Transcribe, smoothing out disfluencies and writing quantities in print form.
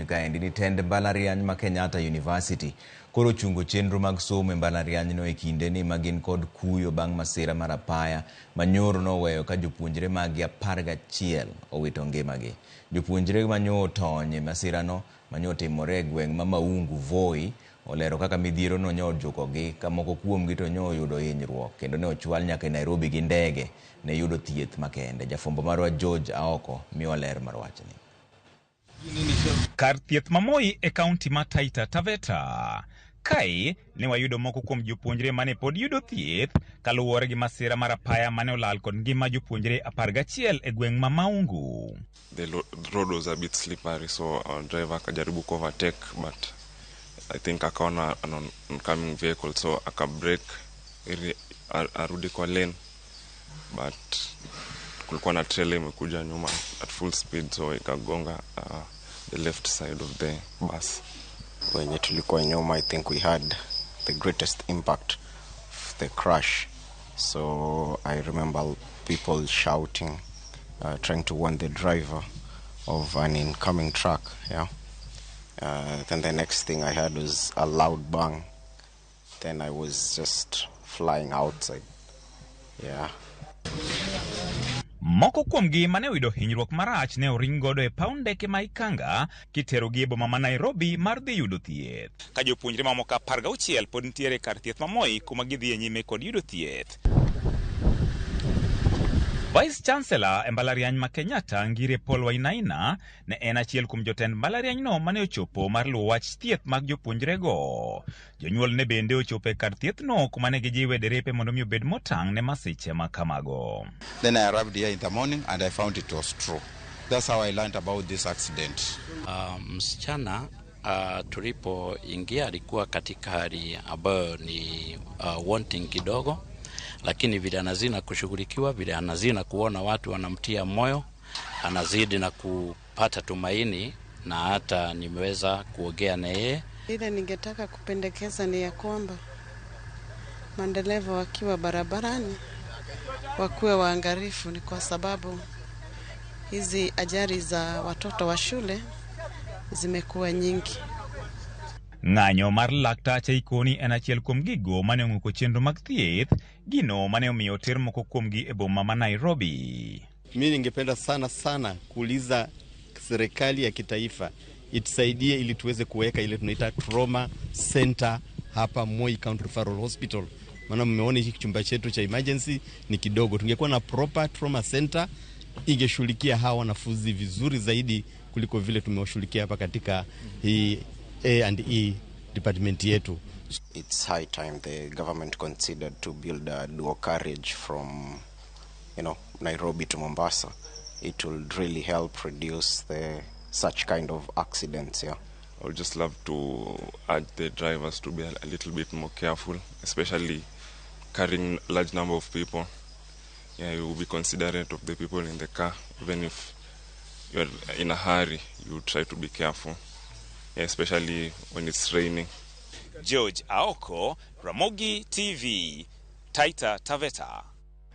chien kaendi ni tend mbalariany ma Kenyatta University koro ochungo chenro mag somo e mbalarianyno e kindeni ma gin kod kuyo bang' masira mar apaya ma nyoro noweyo ka jopuonjre maggi 11 owito ngimagi. Jopuonjre manyo otony e masirano manyo otimore e gweng' ma Maungu, Voi, olero kaka midhierono nyo ojukogi ka moko kuomgi to nyo oyudo hinyruok kendo ne ochwal nyaka e Nairobi gi ndege ne yudo thieth makende. Jafwambo marwa George Aoko miyowa ler mar wachni. Kar thieth ma Moi e kaunti ma Taita Taveta. Kae ne wayudo moko kuom jopuonjre mane pod yudo thieth kaluwore gi masira mar apaya mane olal kod ngima jopuonjre 11 e gweng' ma Maungu. The road was a bit slippery, so our driver akajaribu ku overtake, but I think akaona an oncoming vehicle, so aka brake ili arudi kwa lane, but kulikuwa na trailer imekuja nyuma at full speed, so ikagonga the left side of the bus. Wenye tulikuwa nyuma, I think we had the greatest impact of the crash. So I remember people shouting, trying to warn the driver of an incoming truck. Yeah. Then the next thing I heard was a loud bang. Then I was just flying outside. Yeah. Moko kuomgi mane oyudo hinyruok marach ne oring godo e paw ndeke ma Ikanga kiterogi e boma ma Nairobi mar dhi yudo thieth. Ka jopuonjre mamoko 16 pod nitiere kar thieth ma Moi kuma gidhi nyime kod yudo thieth. Vice Chancellor e mbalariany ma Kenyatta, Ngire Paul Wainaina, ne en achiel kuom jotend mbalarianyno mane ochopo mar luwo wach thieth mag jopuonjrego. Jonyuol ne bende ochopo e kar thiethno kuma ne gijiwe derepe mondo mi obed motang' ne masiche ma kamago. Then I arrived here in the morning and I found it was true. That's how I learned about this accident. Msichana tulipoingia alikuwa katika hali ambayo ni wanting kidogo, lakini vile anazidi na kushughulikiwa, vile anazidi na kuona watu wanamtia moyo, anazidi na kupata tumaini, na hata nimeweza kuongea na yeye. Ile ningetaka kupendekeza ni ya kwamba madereva wakiwa barabarani wakuwe waangalifu, ni kwa sababu hizi ajali za watoto wa shule zimekuwa nyingi. Ng'anyo mar laktache ikoni en achiel kuom gigo mane ong'uko chenro mag thieth, gino mane omiyo oter moko kuomgi e boma ma Nairobi. Mi ningependa sana sana kuuliza serikali ya kitaifa itusaidie ili tuweze kuweka ile tunaita trauma center hapa Moi County Referral Hospital, maana mmeona hiki chumba chetu cha emergency ni kidogo. Tungekuwa na proper trauma center ingeshughulikia hawa wanafunzi vizuri zaidi kuliko vile tumewashughulikia hapa katika hii A&E department yetu. It's high time the government considered to build a dual carriage from Nairobi to Mombasa. It will really help reduce the such kind of accidents. Yeah. I would just love to urge the drivers to be a little bit more careful, especially carrying large number of people. Yeah, you will be considerate of the people in the car. Even if you're in a hurry, you try to be careful. Yeah, especially when it's raining. George Aoko, Ramogi TV, Taita Taveta.